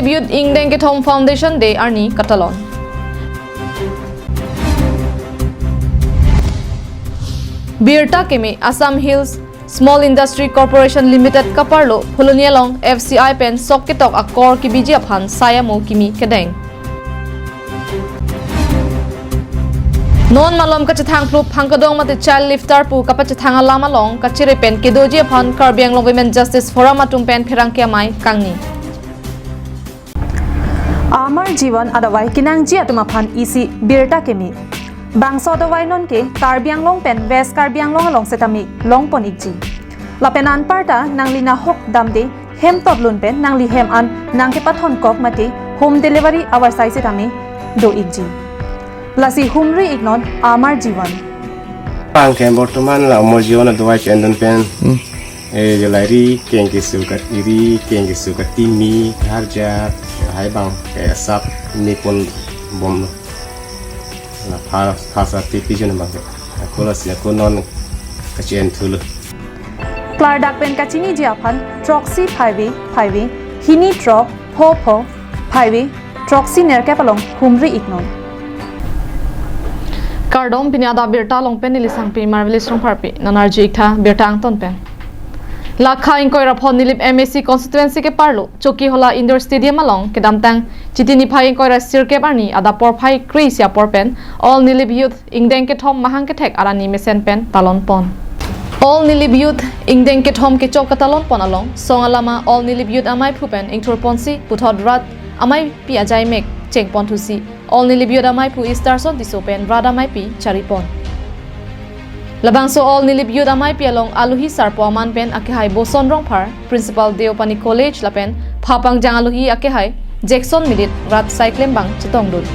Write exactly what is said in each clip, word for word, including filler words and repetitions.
Youth Ingdeng Kethom Foundation Day arni katalon. Birta keme Assam Hills Small Industry Corporation Limited kaparlo Phuloni along F C I pen sok ketok akor kebiji aphan sai amo kimi kedeng. Non malom kachethang phlup phangkodong mate child lifter pu kapachethang alam along kachere pen kedoji aphan Karbi Anglong Women Justice Forum atum pen pherangke amei kangni. Amar Jivan adavai kenangji atum aphan isi birta keme. Bangso adavai nonke Karbi Anglong pen West Karbi Anglong along setame longpon ikji. Lapen anparta nangli nahok damde hem totlun pen nangli hem an nangkepathon kok mate home delivery avarsai setame do ikji. Lasi humri iknon Amar Jivan. Pangke bortoman la Amar Jivan adavai chendon pen. Hmm. Eh, jolai ri keng kesu kat iri, keng kesu kat timi, harja, hai bang, kayak sap, ini pon bom. La pha, pha sa tipi jon bang. Ako lasi, ako non kachen thulu. Klardak pen kachiniji aphan, throksi phaive, phaive, hini throk, pho pho, phaive, throksi nerkep along humri iknon. Kardom, pini adap birta along pen neli Sangpi Marvelous Rongpharpi, nonarju iktha birta angton pen. Lakha ingkoi ra pho Nilip M A C constituency keparlo Chokihola Indoor Stadium along kedamtang Chiti niphai ingkoi ra sirkep arni adap porphai kre-isi apor pen All Nilip Youth Ingdeng Kethom mahang kethek arani mesen pen talon pon. All Nilip Youth Ingdeng Kethom kechok katalon pon along song alama All Nilip Youth Amei phu pen ingthur ponsi puthot rat ameipi ajai mek cheng pon thusi All Nilip Youth Amei phu Easterson Tisso pen rat ameipi chari pon. Labangso All Nilip Youth Ameipi along alohi sarpo aman pen akehai Boson Rongphar, Principal Deopani College lapen phapangjang alohi akehai Jackson Milit rat saiklem bang chetongdun.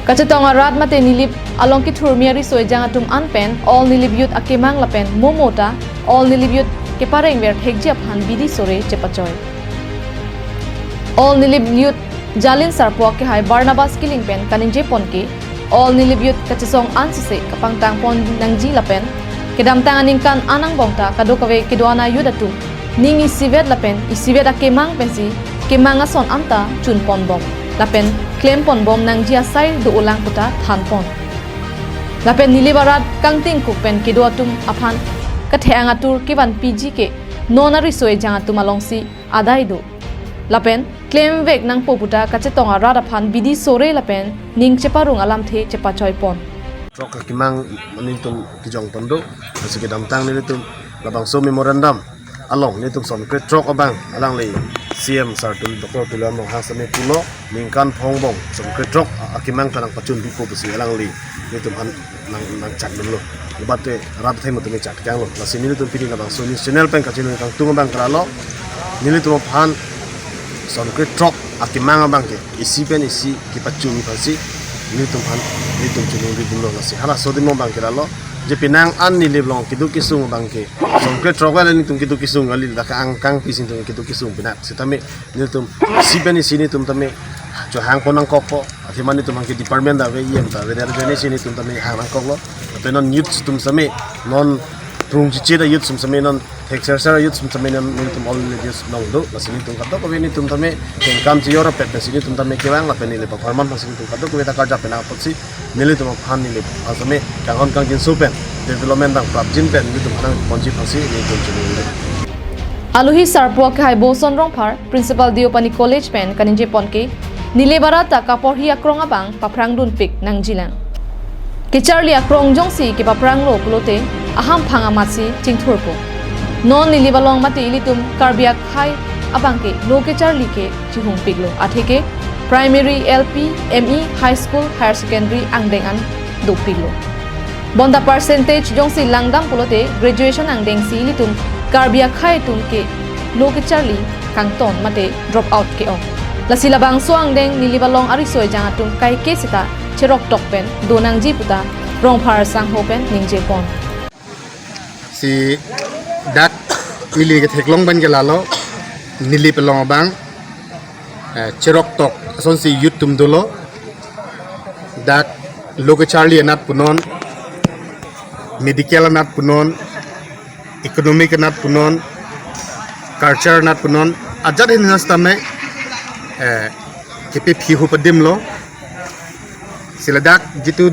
Kachetong arat mate Nilip along kethurmi ariso ejang atum an pen All Nilip Youth akemang lapen mo mo ta All Nilip Youth keparengver thekji aphan bidi sore chepachoi. All Nilip Youth jalin sarpo akehai Barnabas Killing pen kaningje ponke All Nilip Youth kachesong an sese kapangtang pon nangji lapen kedamtang aningkan an angbong ta kadokave kedo-an a-youth atum ning isivet lapen isivet akemang pensi kemang ason anta chun pon bom lapen klem pon bom nangji asai do-olang puta than pon. Lapen Nilip arat kangtingkuk pen kedo atum aphan kathek-ang atur kevanpiji ke non ariso ejang atum alongsi adai do. Lapen klemvek nangpo puta kachetong arat aphan bidi sore lapen ning cheparong alamthe chepachoi pon. Throk akemang nelitum kejong pon do, lasi kedamtang nelitum labangso memorandum along nelitum son krethrok abang alangli C M sir tum Doctor Tuliram Ronghang sitame pulo ningkan phongbong son krethrok akemang ta nangpachun pipo pusi alangli nelitum aphan nang nangchakdunlo. Labat te rat atheng atum chak kanglo. Lasi nelitum pini labangso news channel pen kachinong kangtung abang kalilo. Nelitum aphan son krethrok akemang abang ke isi pen isi kepachunji aphansi nelitum aphan nelitum chiningri dunlo. Lasi halaso adim abang ke lalo. Je penang an Nilip along keduk kesung abang ke son krethrok ale nelitum keduk kesung kali, dak angkang pisi nelitum keduk kesung pinak. Sitame nelitum isi pen isi nelitum tame chohang pon nangkokpo. Athema nelitum aphan ke department ta ave, E M ta ave, dera jone si nelitum tame hang nangkoklo. Lapen non youth atum sitame, non prung chichit a-youth atum sitame, non thekserser a-youth atum sitame, non nelitum All Nilip Youth along do. Lasi nelitum kadokave nelitum tame kengkam chejor apet pensi nelitum tame kevang lapen Nilip apharman pensi nelitum kadokave ta karjap pen apotsi nelitum aphan Nilip asitame kanghon kangjinso pen development abang prapjin pen nelitum aphan ponji aphansi nelitum chiningri. Alohi sarpo akehai Boson Rongphar, Principal Deopani College pen kaningje ponke, Nilip arat ta kaporhi akrong abang paphrangdunpik nangjilang. Kecharli akrong jongsi kepaphranglo pulote ahamphang amatsi chingthurpo. Non Nilip along mate ilitum Karbi akhei abang ke lo kecharli ke chihungpiklo. Atheke primary, L P, M E, high school, higher secondary angdeng an dopiklo. Bonta percentage jongsi langdam pulote graduation angdengsi ilitum Karbi akhei atum ke lo kecharli kangton mate drop out ke-ong. Lasi labangso angdeng Nilip along ariso ejang atum kaike seta cheroktok pen do nangji puta Rongphar sangho pen ningje pon. Si dak neli ketheklong pen ke lalo, Nilip along abang, eh, cheroktok asonsi youth atum dolo. Dak lo kecharli anat punon, medical anat punon, economic anat punon, culture anat punon, ajat hin sitame eh, kepiphi hu padimlo. Si ladak jitu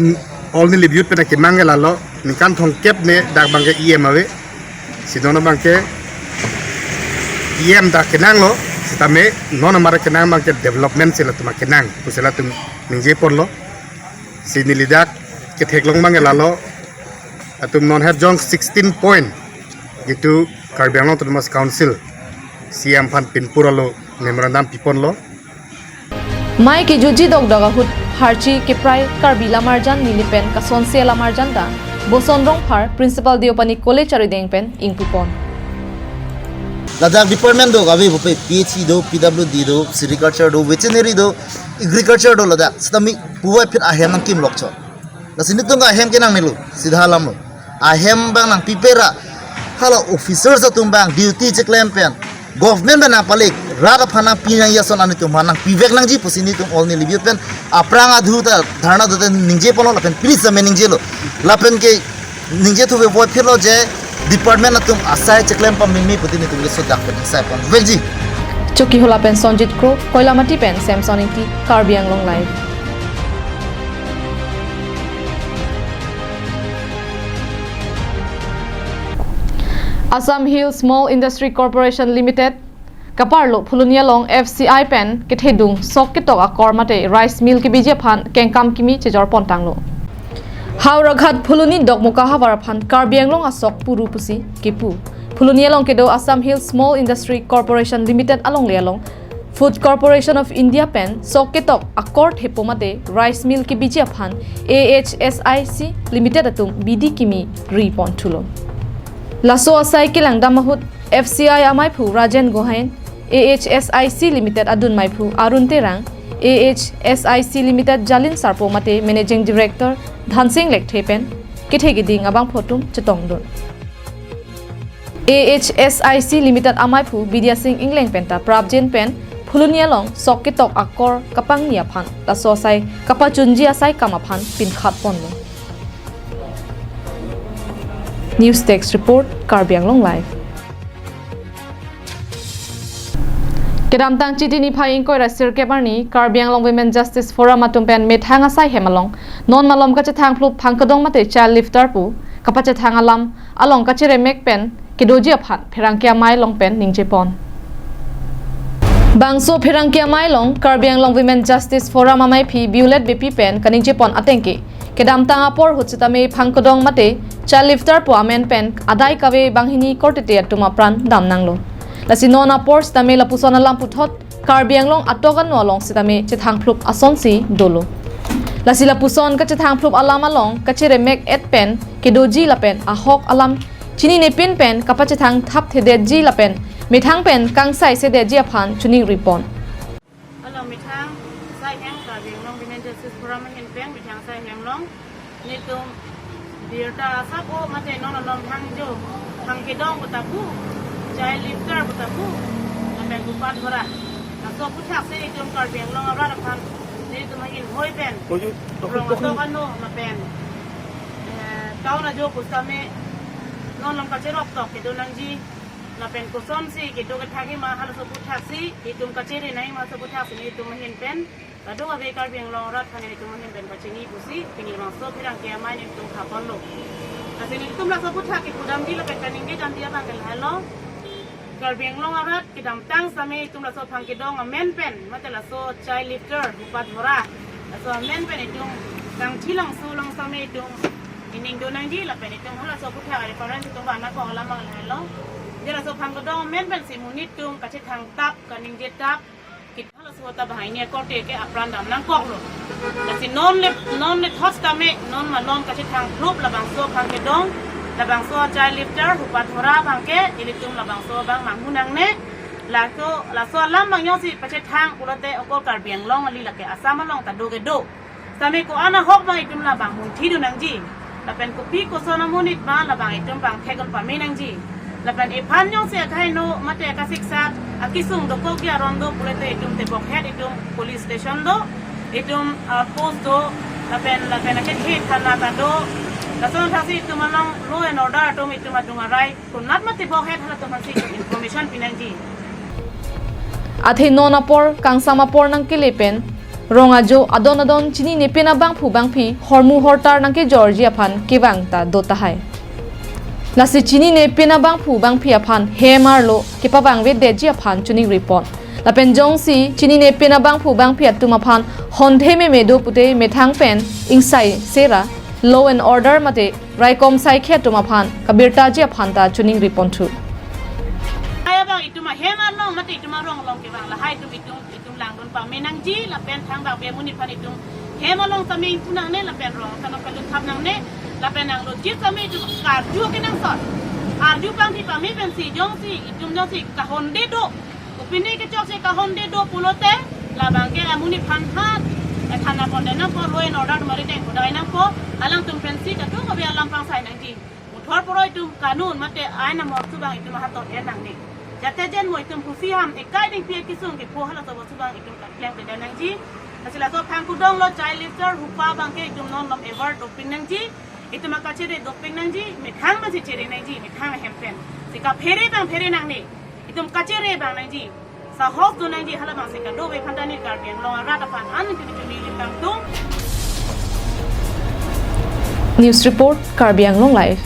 All Nilip Youth pen akemang ke lalo, ningkan thomkep ne dak abangke E M ave. Si non abangke E M ta kenanglo, sitame non amar kenang abangke development si latum akenang, pusi latum ningjeponlo. Si neli dak ketheklong abangke lalo, latum non herjong sixteen point, jitu Karbi Anglong Autonomous Council C E M aphan pinpur alo memorandum piponlo. Mei kejuji dokdok ahut pharchi keprai Karbi Lamarjan neli pen kasonse lamarjan ta Boson Rongphar Principal Deopani College arideng pen ingpupon. Ladak department do kave pupe, P H E do, P W D do, sericulture do, veterinary do, agriculture do ladak. Sitame puvoiphit ahem nangkimlok chot. Lasi netum ahem kenangnelo, sida alam lo. Ahem abang nangpipe ra, hala officers atum abang duty cheklem pen, government abang nangpalik, rat aphan nangpi nangji ason anetum aphan nangpivek nangji pusi netum All Nilip Youth pen aphrang adhu ta dharna dote ningjeponlo lapen please ame ningjelo. Lapen ke ningjethuve voiphitlo je department atum asai cheklem pameme puti netum keso dak pen asai pon vekji. Chokihola pen Sonjit Kro, Koilamati pen Samson Ingti, Karbi Anglong Live. Assam Hill Small Industry Corporation Limited kaparlo Phuloni along F C I pen kethedung sok ketok akor mate rice mill kebiji aphan kengkam kimi chejor pontanglo. Howraghat Phuloni Dokmoka havar aphan Karbi Anglong asok puru pusi kepu Phuloni along kedo Assam Hill Small Industry Corporation Limited alongle along Food Corporation of India pen sok ketok akor thepo mate rice mill kebiji aphan A H S I C Limited atum bidi kimi ri ponthulo. Laso asai kelangdam ahut F C I amaiphu Rajen Gohain, A H S I C Limited adun maiphu Arun Terang, A H S I C Limited Jalin Sarpo mate Managing Director Dhansing Lekthe pen kethe keding abangphu atum chetongdun. A H S I C Limited amaiphu Bidya Singh Engleng penta prapjin pen Phuloni along sok ketok akor kapangni aphan laso asai kapachunji asai kam aphan pinkhat ponlo. News Desk Report, Karbi Anglong Live. Kedamtang Chiti niphai ingkoi ra sirkep arni Karbi Anglong Women Justice Forum atum pen methang asai hem along non malom kachethang phlup phangkedong mate child lifter pu kapachethang alam along kacheremek pen kedoji aphan pherangke amei along pen ningjepon. Bangso pherangke amei along Karbi Anglong Women Justice Forum amaiphi Violet Beypi pen kaningjepon atengke kedamtang apor ahut sitame phangkedong mate child lifter pu amen pen adai kave banghini korte-te atum apran damnanglo. Lasi non apor sitame lapuson alam puthot Karbi Anglong atok ano along sitame chethang phlup asonsi dolo. Lasi lapuson kachethang phlup alam along kacheremek et pen kedoji lapen ahok alam chininepin pen kapachethang thapthedetji lapen methang pen kangsai sedetji aphan choningri pon. Hello, methang asai hem Karbi Anglong Women Justice Forum ahin pen methang asai hem along netum birta asap o mate non non thang jo, phangkedong pu ta pu, child lifter pu ta pu, lapen hupat hora. Laso aphuthak si netum Karbi Anglong arat aphan netum ahin hoi pen Oyu, rong atok ano lapen, eh, town ajo pusitame non non kacherok tok kedo nangji. Lapen kosonsi kedo kethak hima halaso aphuthak si itum kachere nangji ma halaso aphuthak si netum ahin pen kadokave Karbi Anglong arat aphan netum ahin pen pachini pusi pini labangso pherangke amei netum khaponlo. Lasi netum laso aphuthak kepudamji lapen kaningjedamji abang ke lahelo. Karbi Anglong arat kedamtang sitame itum laso phangkedong amen pen mate laso child lifter hupat hora, laso amen pen itum kangthilangso along sitame itum ining do nangji lapen itum halaso aphuthak reference itum vannangkok alam abang lahelo. Je laso phangkedong amen pensi monit atum kachethang tap, kaningje tap, kit halaso ta banghini akorte ke apran damnangkoklo. Lasi non le, non le thot sitame non malom kachethang phlup labangso phangkedong, labangso child lifter hupat hora abang ke ilitum labangso abang manghu nangne. Laso, laso alam abang jongsi pachethang pulote okor Karbi Anglong kali, lake Assam along ta do kedo. Sitame ko-an ahok abang itum labang munthi do nangji. Lapen kopi koson amonit abang labang itum pangthek un pame nangji. Lapen ephan jongsi akhai no mate akasiksak akesung dokokji aron do pulote itum tebokhet itum police station do, itum, ah, post do, lapen, lapen akethe thana ta do. Lason thasi itum along law and order atum itum adung arai konat mate bokhet halatum aphansi information pi nangji. Athe non apor kangsam apor nangkele pen rong ajo adon adon chinine pen abangphu bangphi hormu hortar nangkejorji aphan kevang ta do tahai. Lasi chinine pen abangphu bangphi aphan hem arlo kepavangvedetji aphan choningri pon. Lapen jongsi chinine pen abangphu bangphi atum aphan honthe meme do pute methang pen ingsai sera law and order mate raikom saikhi atum aphan kabirtaji aphan ta choningri ponthu. Hai abang itum ahem along mate itum arong along kevang lahai itum itum itum langdun pame nangji lapen thangbak be amonit aphan itum hem along tame ingpu nangne lapen rong tame kalun thap nangne lapen nanglo jit tame itum karju kenangsot. Arju pangthi pame pensi jongsi itum jongsi kahonde do, kopine kechok si kahonde do pulote labang ke amonit aphan hat ethan apon denang ko law and order mari deng kodai nang ko alangtum pensi katu kabe alam pangsai nangji. Muthor poro itum kanun mate ain amor chubang itum ahaton en nangne. Jate jen mo itum pusi ham ekai ding pi akesung kepho halaso bo chubang itum klemkledet nangji. Lasi laso thang kudong lo child lifter hupa abang ke itum non lom aware doping nangji. Itum akachere doping nangji, methang masi chere nangji, methang ahem pen. Si kaphere abang phere nangne. Itum kachere abang nangji. Sahos do nangji hala abang si kadokave aphan ta neli Karbi Anglong arat aphan an kini kini lim kangtung. News report, Karbi Anglong Live.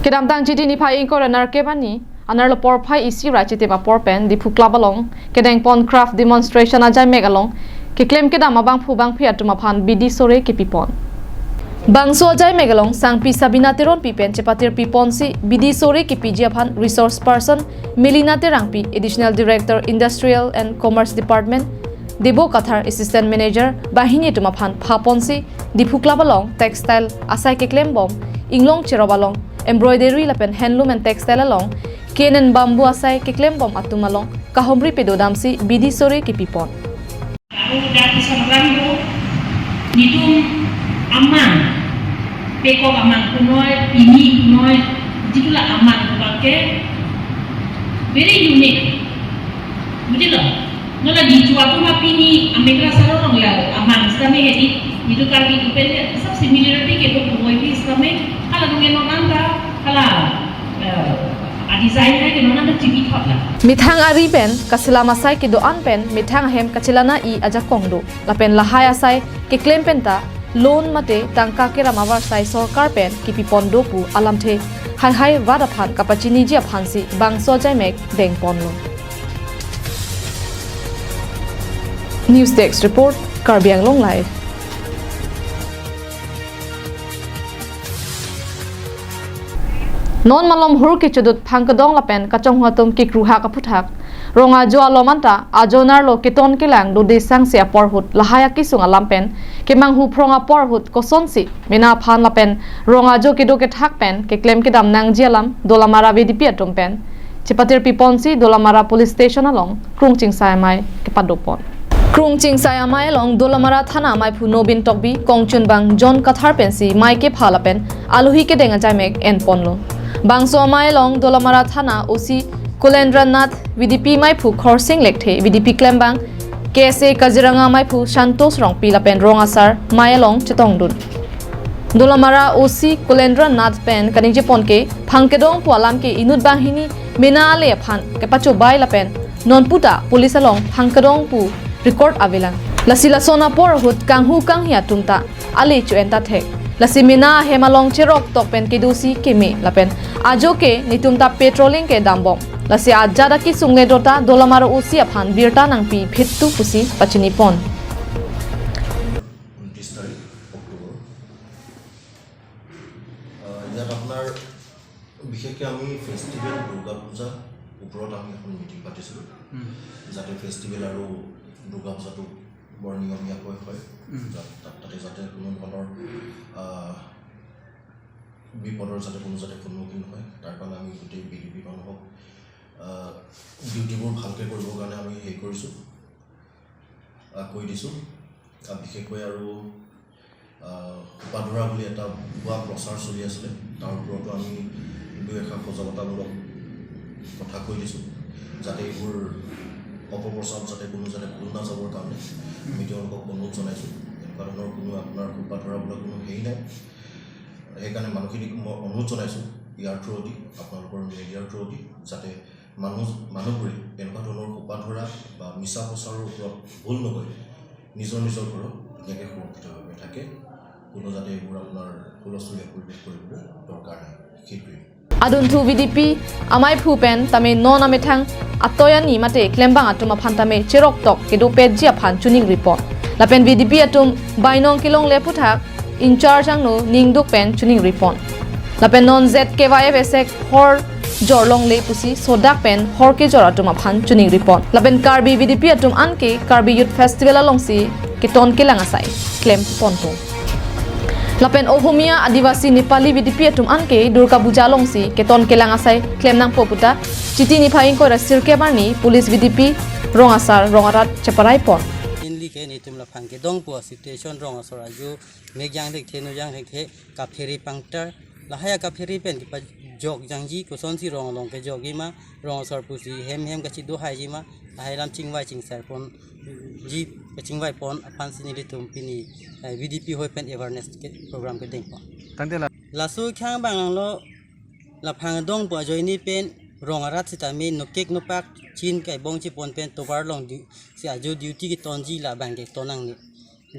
Kedamtang Chiti niphai ingkoi ra nerkep arni, anerlo porphai isi ra chitim apor pen Diphu Club along kedengpon craft demonstration ajaimek along keklem kedam abangphu bangphi atum aphan bidi sore kepipon. Bangso ajaimek along Sangpi Sabina Teronpi pen chepatir piponsi bidi sore kepiji aphan resource person Melina Terangpi, Additional Director Industrial and Commerce Department, Debo Kathar, Assistant Manager banghini atum aphan phaponsi Diphu Club along textile asai keklembom, inglong cherop along embroidery lapen handloom and textile along cane and bamboo asai keklembom atum along kahomri pedodamsi bidi sore kepipon. Aru dati samrang do, nitum amang, pekok amang punoi, pini punoi, jitula amang abang ke very unique. Bujilo? Nola di chua tu ma pini amekla sarong la amang same hedi, nitu Karbi tu pen sab similarity kedo punoi pi same, hala nunge nonang ta, hala, eh, a design hai ke nonang ta chibi thot la. Methang ari pen kachelam asai kedo-an pen methang ahem kachelang-i ajakong do. Lapen lahai asai keklem pen ta loan mate tangka keram avarsai sorkar pen kepipon do pu alamthe haihai rat aphan kapachiniji aphansi bangso ajaimek dengponlo. News Desk Report, Karbi Anglong Live. Non malom hur kechedut phang kedong lapen kachonghu atum kekruhak aphuthak rong ajo alom anta ajo nerlo keton kelang dode sangse apor ahut lahai akesung alam pen kemanghu phrong apor ahut kosonsi mena aphan lapen rong ajo kedo kethak pen keklem kedam nangji alam Dolamara V D P atum pen chepatir piponsi Dolamara Police Station along Krung Chingsai Amei kepadopon. Krung Chingsai Amei along Dolamara Thana ameiphu Nobin Tokbi, kongchunbang John Kathar pensi mei kepha lapen alohi kedeng ajaimek enponlo. Bangso amei along Dolamara Thana O C Kulendra Nath, V D P meiphu Khorsing Lekthe, V D P klembang K S A Kaziranga meiphu Santosh Rongpi lapen rong asar mei along chetongdun. Dolamara O C Kulendra Nath pen kaningjepon ke phang kedong pu alam ke inut banghini mena ale aphan kepachobai lapen nonputa police along phang kedong pu record avelang. Lasi lason apor ahut kanghu kanghi atum ta ale cho-en ta thek. Lasi mena ahem along cherok tok pen kedosi keme lapen ajo ke netum ta patrolling kedambom. Lasi ajat akesung le do ta Dolamara O C aphan birta nangpiphit tu pusi pachinipon. ঊনত্ৰিশ তাৰিখ অক্টোবৰ। আহ, ইয়াত আপোনাৰ বিশেষকৈ আমি ফেষ্টিভেল দুৰ্গা পূজা ওপৰত আমি এখন মিটিং পাতিছিলোঁ, হুম। যাতে ফেষ্টিভেল আৰু দুৰ্গা পূজাটো বৰ নিয়মীয়াকৈ হয়, হুম। যাত-, তাত-, তাতে যাতে কোনো ধৰণৰ, আহ, বিপদৰ যাতে কোনো যাতে সন্মুখীন নহয়, তাৰ কাৰণে আমি গোটেই ভি ডি পি মানুহক, আহ, ডিউটিবোৰ ভালকৈ কৰিবৰ কাৰণে আমি হেৰি কৰিছোঁ, আহ, কৈ দিছোঁ। আহ, বিশেষকৈ আৰু, আহ, সোপাধৰা বুলি এটা ভুৱা প্ৰচাৰ চলি আছিলে, তাৰ ওপৰতো আমি দুই এষাৰ সজাগতামূলক কথা কৈ দিছোঁ, যাতে এইবোৰ অপপ্ৰচাৰত যাতে কোনো যাতে ভুল নাযাবৰ কাৰণে আমি তেওঁলোকক অনুৰোধ জনাইছোঁ। এনেকুৱা ধৰণৰ কোনো আপোনাৰ সোপাধৰা বোলা কোনো হেৰি নাই। সেইকাৰণে মানুহখিনিক মই অনুৰোধ জনাইছোঁ ইয়াৰ থ্ৰুৱেদি, আপোনালোকৰ মিডিয়াৰ থ্ৰুৱেদি, যাতে মানুহ মানুহবোৰে এনেকুৱা ধৰণৰ সোপাধৰা বা মিছা প্ৰচাৰৰ ওপৰত ভুল নগৈ নিজৰ নিজৰ ঘৰত ধুনীয়াকৈ সুৰক্ষিতভাৱে থাকে। কোনো যাতে এইবোৰ আপোনাৰ হুলস্থুলীয়া পৰিৱেশ কৰিবলৈ দৰকাৰ নাই। সেইটোৱেই। Adunthu V D P amaiphu pen tame non amethang atoyani mate klembang atum aphan tame cheroktok kedopetji aphan chuning ripon. Lapen V D P atum bainong kelongle aphuthak in-charge angno ningduk pen chuning ripon. Lapen non Z K Y F esek hor jorlongle pusi sodak pen hor kejor atum aphan chuning ripon. Lapen Karbi V D P atum anke Karbi Youth Festival alongsi keton kelang asai klem ponpo. Lapen Ohomia, Adivasi, Nepali V D P atum anke Durga Puja alongsi keton kelang asai klem nangpo puta Chiti niphai ingkoi ra sirkep arni Police V D P rong asar rong arat cheparai pon. Inli ke netum laphang kedongpo situation rong asor ajo mek jang thekthe, no jang thekthe, kaphere pangtar, lahai akaphere pen kepajok jangji, kosonsi rong along kejokji ma, rong asor pusi hem hem kachido haiji ma, lahai alam chingvai chingsar ponji, kachingvai pon aphansi nelitum pini, eh, V D P hoi pen awareness ke program kedengpon. Tangte la- Laso khang bang langlo, laphang dongpo ajoine pen rong arat sitame nokek nopak chin kaibong chipon pen tovar along du- si ajo duty ketonji labang keton nangne.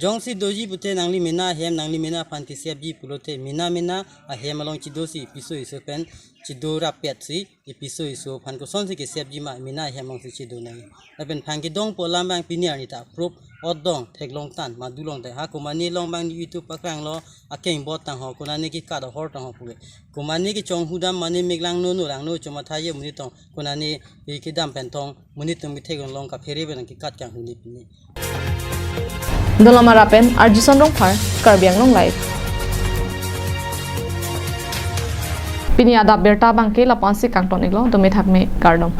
Jongsi doji pute nangli mena ahem, nangli mena aphan kesepji pulote mena mena ahem along chidosi piso iso pen chido rapetsi ipiso iso aphan kosonsi kesepji ma, mena ahem alongsi chido nang. Lapen phang kedongpo alam bang pini arni ta proof ot dong, theklong tan, madu long ta. Ha komane along bang YouTube pakranglo, akeng bot tangho, konane kekat ahor tangho puke. Komane kechong hudam mane mek langno, no langno, chomatha ye monit tong, konane ke kedam pen tong, monit tong bithek long kaphere pen kekat kang huni pini. Dolamara pen Arjison Rongphar, Karbi Anglong Live. Pini adap birta bangke lapu-ansi kangton iklo, dome thakme, kardom.